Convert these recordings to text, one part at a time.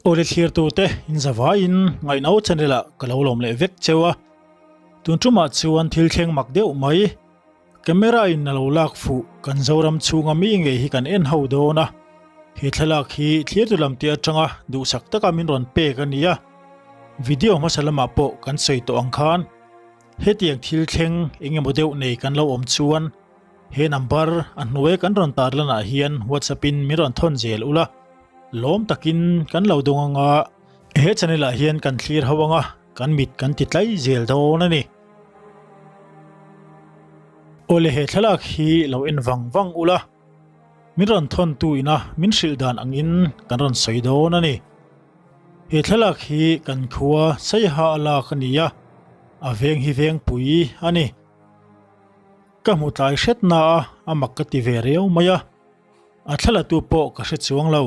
Awle thlirtute in zavaiin ngaihno channel ah ka lo lawm leh vek cheu a, tun tumah chuan thil thleng mak deuh mai, camera in a lo lak fuh kan Zoram chhunga mi ngei hi kan en ho dawn a, he thlalak hi thlirtu lam te atanga duhsak taka min rawn pek a ni a, video hmasa lamah pawh kan sawi tawh ang khan hetiang thil thleng eng emaw deuh nei kan lo awm chuan He number a hnuai kan rawn tarlan ah hian WhatsApp in min rawn thawn zel ula, lawm takin kan lo dawng anga he channel ah hian kan thlir ho anga kan mit kan ti tlai zel dawn a ni. Awle he thlalak hi lo en vang vang ula, min rawn thawn tu ina min hrilh dan angin kan rawn sawi dawn a ni. He thlalak hi kan khua Saiha a lak a ni a, a veng hi vengpui a ni. Ka hmu tlai hret na a, a mak ka ti ve riau mai a. A thlalatu pawh ka hre chuang lo.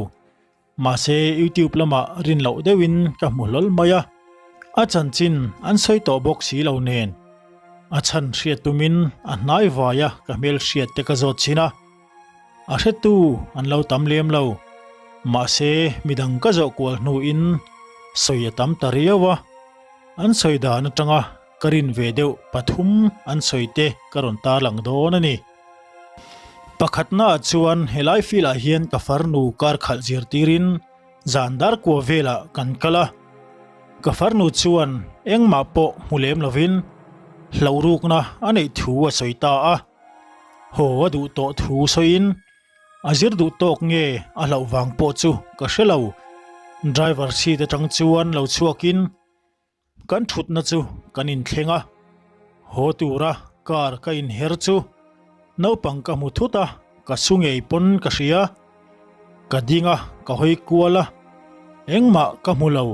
Mahse YouTube lamah rin loh deuhin ka hmu hlawl mai a. A chanchin an sawi tawh bawk si lo nen. A chhan hriat tumin a hnai vai a ka hmel hriat te ka zawt chhin a. A hretu an lo tam lem lo. Mahse midang ka zawh kual hnuin sawi a tam ta riau a. An sawi dan atanga Ka rin ve deuh pathum an sawi te ka rawn tarlang dawn a ni. Pakhatnaah chuan helai field ah hian ka farnu kar khalh zirtirin zan dar kua velah kan kal a. Ka farnu chuan engmah pawh hmu lem lovin hlauhrukna a neih thu a sawi ta a. Haw a duh tawh thu sawiin a zir duh tawk nge a hlauh vang pawh chu ka hre lo. Driver seat atang chuan lo chhuakin Kan thutna chu kan inthleng a, haw tura car ka inher chu naupang ka hmu thut a, ka su ngei pawn ka hria. Ka ding a, ka hawi kual a, engmah ka hmu lo.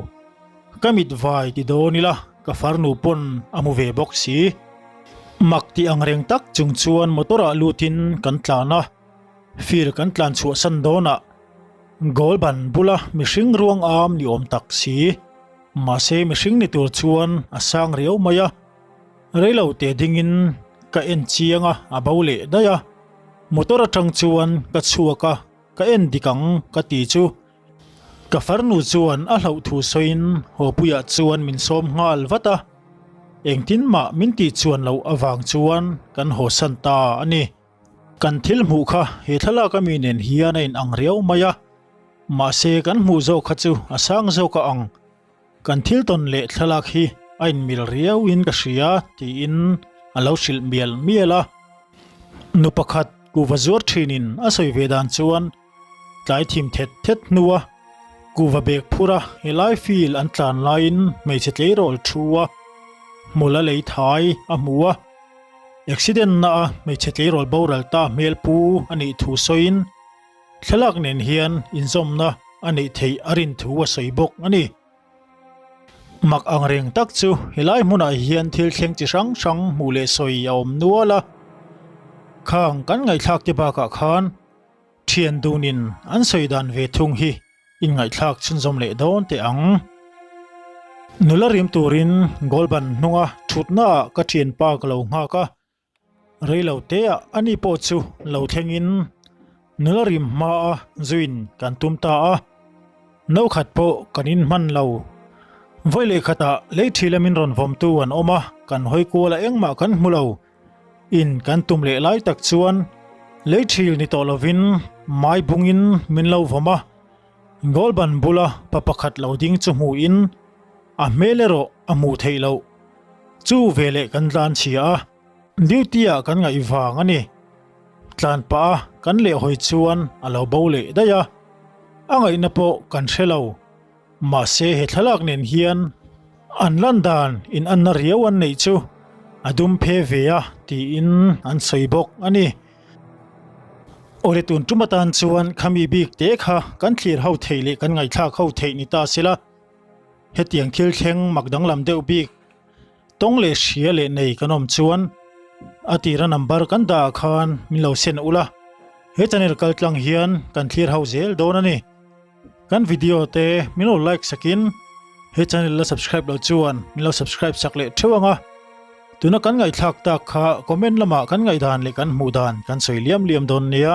Ka mit vai ti dawn ila ka farnu pawn a hmu ve bawk si. Mak tih ang reng tak chung chuan motor ah lutin kan tlan a, fir kan tlan chhuahsan dawnah goal ban bula mihring ruang am ni awm tak si. Mahse mihring ni tur chuan a sang riau mai a, reilo te dingin ka en chiang a, a bo leh daih a. Motor atang chuan ka chhuak a, ka en dik ang ka ti chu ka farnu chuan a hlauh thu sawiin Hawpuiah chuan min sawm nghal vat a, engtin mah min tih chuan loh avang chuan kan hawsan ta a ni. Kan thil hmuh kha he thlalak ami nen hian a inang riau mai a. Mahse kan hmuh zawk kha chu a sang zawk a ang. Kan thil tawn leh thlalak hi a inmil riau in ka hria tiin a lo hrilh mial mial a. Nu pakhat kuhva zuar thinin a sawi ve dan chuan tlai thim thet thet hnua kuhva bag phur a helai field an tlan laiin hmeichhe tleirawl thu a hmul a lei thai a hmu a. Accident na a hmeichhe tleirawl boral ta hmel pu a nih thu sawiin Thlalak nen hian inzawmna a neih theih a rin thu a sawi bawk a ni. Mak ang reng tak chu helai hmunah hian thil thleng chi hrang hrang hmuh leh sawi a awm nual a. Khang kan ngaihthlak te bakah khan thian dunin an sawi dan ve thung hi inngaihthlak chhunzawm leh dawn teh ang. Nula rim turin goal ban hnunga thutnaah ka thianpa ka lo nghak a. Reilo teah ani pawh chu lo thlengin nula rim hmaa zuin kan tum ta a, no khat pawh kan in hman lo. Vawi leh khatah lei thi lamin rawn vawmtu an awm a, kan hawi kual a engmah kan hmu lo. In kan tum leh lai tak chuan lei thil ni tawh lovin mai bungin min lo vawm a, goal ban bula pa pakhat lo ding chu hmuhin a hmel erawh a hmuh theih loh. Chu veleh kan tlan chhia a, duty ah kan ngaih vang a ni. Tlan pah a kan lehhawi chuan a lo bo leh daih a, a ngaihna pawh kan hre lo. Mahse he thlalak nen hian an lan dan in anna riau an neih chu a dum phe ve a tiin an sawi bawk a ni. Awle tun tum atan chuan khami bik te kha kan thlir ho theih leh kan ngaihthlak ho theih ni ta sela. Hetiang thil thleng mak danglam deuh bik tawng leh hria leh nei kan awm chuan a tira number kan dah ah khan min lo send ula, he channel kal tlang hian kan thlir ho zel dawn a ni. Kan video te min lo like sakin he channel la subscribe lo chuan min lo subscribe sak leh theuh ang a, tuna kan ngaihthlak tak kha comment lamah kan ngaihdan leh kan hmuh dan kan sawi liam liam dawn nia.